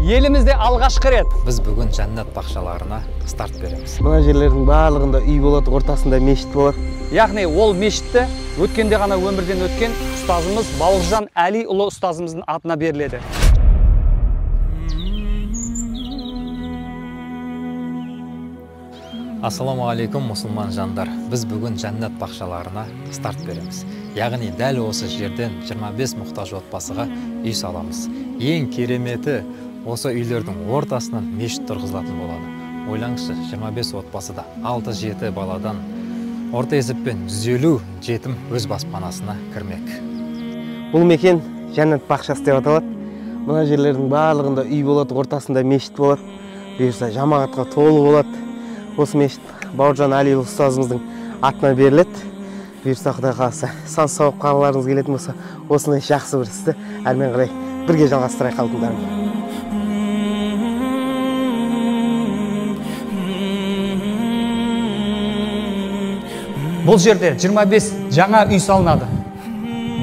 Елімізде алғашқы рет. Біз бүгін жәннат бақшаларына старт береміз. Мына жерлердің барлығында үй болады, ортасында мешіт болады. Яғни ол мешітті өткенде ғана өмірден өткен ұстазымыз Бауыржан Әлиұлы ұстазымыздың атына беріледі. Ассалаумағалейкум, мұсылман жандар. Біз бүгін жәннат бақшаларына старт береміз. Яғни дәл осы жерден 25 мұқтаж отбасыға үй саламыз. Ең кереметі, осы үйлердің ортасынан мешіт тұрғызылатын болады. Ойлаңызшы, 25 отбасыда 6-7 баладан орта есеппен 150 жетім өз баспанасына кірмек. Бұл мекен жәннат бақшасы деп аталады. Мына жерлердің барлығында үй болады, ортасында мешіт болады. Бұйырса жамағатқа толы болады. Осы мешіт Бауыржан Әлиұлы ұстазымыздың атына беріледі. Бұйырса, Құдай қаласа, сан сауап қалаларыңыз келетін болса, осындай жақсы бір істі әрмен қарай бірге жалғастырайық, алтындарым. Бұл жерде 25 жаңа үй салынады.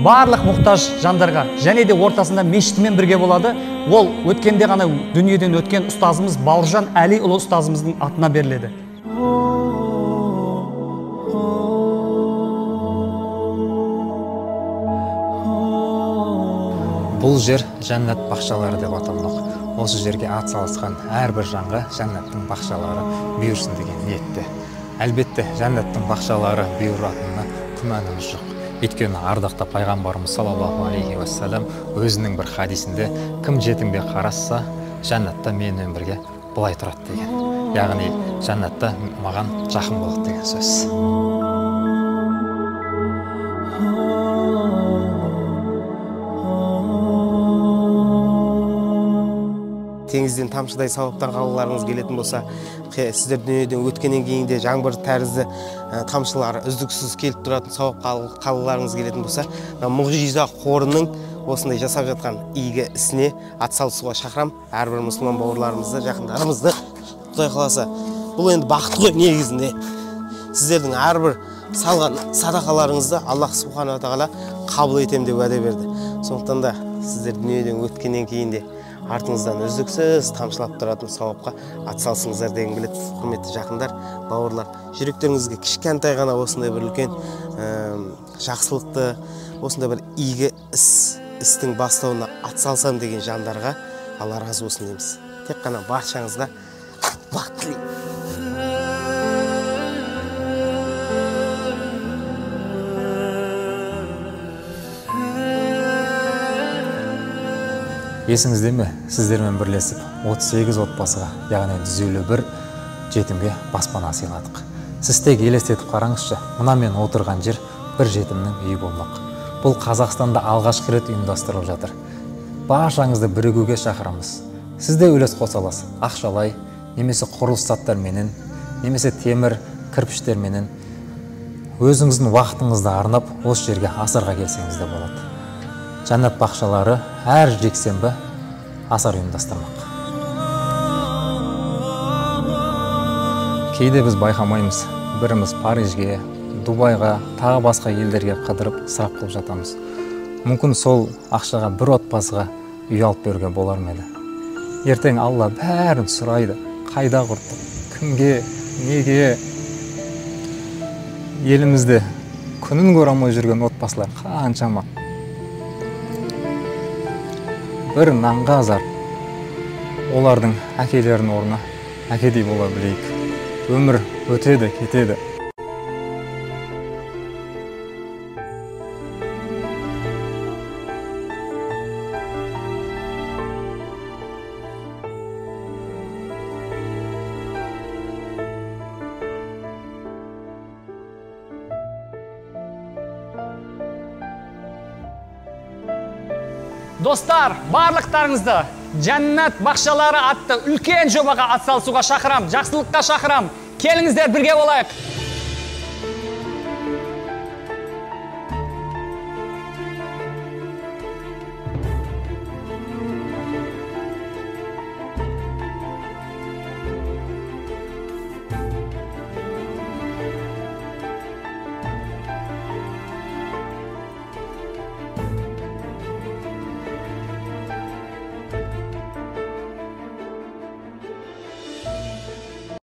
Барлық мұқтаж жандарға және де ортасында мешітімен бірге болады. Ол өткенде ғана дүниеден өткен ұстазымыз Бауыржан Әлиұлы ұстазымыздың атына беріледі. Бұл жер жәннат бақшалары деп аталмақ. Осы жерге ат салысқан әрбір жанға жәннаттың бақшалары бұйырсын деген ниетте. Әлбетте, жәннаттың бақшалары бұйыратынына күмәніміз жоқ. Өйткені ардақты пайғамбарымыз саллаллаху алейхи уассалам өзінің бір хадисінде кім жетімге қарасса, жәннатта менімен бірге былай тұрады деген. Яғни жәннатта маған жақын болады деген сөз. Теңізден тамшыдай сауаптан қалғыларыңыз келетін болса, сіздер дүниеден өткеннен кейін де жаңбыр тәрізді тамшылар үздіксіз келіп тұратын сауап қалғыларыңыз келетін болса, мұғжиза қорының осындай жасап жатқан игі ісіне атсалысуға шақырам. Әрбір мұсылман бауырларымызды, жақындарымызды, Құдай қаласа, бұл енді бақыт қой негізінде. Сіздердің әрбір салған садақаларыңызды Аллах субханала тағала қабыл етем деп уәде берді. Сондықтан да сіздер дүниеден өткеннен кейін де артыңыздан үздіксіз тамшылап тұратын сауапқа атсалысыңыздар дегім келеді. Құрметті жақындар, бауырлар, жүректеріңізге кішкентай ғана осындай бір үлкен жақсылықты, осындай бір игі істің бастауына атсалсам деген жандарға Алла разы болсын дейміз. Тек қана баршаңызға бақыт тілеймін. Есіңізде ме, сіздермен бірлесіп 38 отбасыға, яғни 151 жетімге баспана сыйладық. Сіз тек елестетіп қараңызшы, мына мен отырған жер бір жетімнің үйі болмақ. Бұл Қазақстанда алғашқы рет ұйымдастырылып жатыр. Баршаңызды бірігуге шақырамыз. Сіз де үлес қоса аласыз, ақшалай, немесе құрылыс заттарменен, немесе темір, кірпіштерменен. Өзіңіздің уақытыңызды арнап, осы жерге асарға келсеңіз де болады. Жәннат бақшалары әр жексенбі асар ұйымдастырмақ. Кейде біз байқамаймыз, біріміз Парижге, Дубайға, тағы басқа елдерге қыдырып ысырап қылып жатамыз. Мүмкін сол ақшаға бір отбасыға үй алып беруге болар ма еді? Ертең Алла бәрін сұрайды. Қайда құрттық, кімге, неге? Елімізде күнін көре алмай жүрген отбасылар қаншама. Бір нанға зар. Олардың әкелерінің орнына әкедей бола білейік. Өмір өтеді, кетеді. Достар, барлықтарыңызды Жәннат бақшалары атты үлкен жобаға атсалысуға шақырам, жақсылыққа шақырам. Келіңіздер, бірге болайық.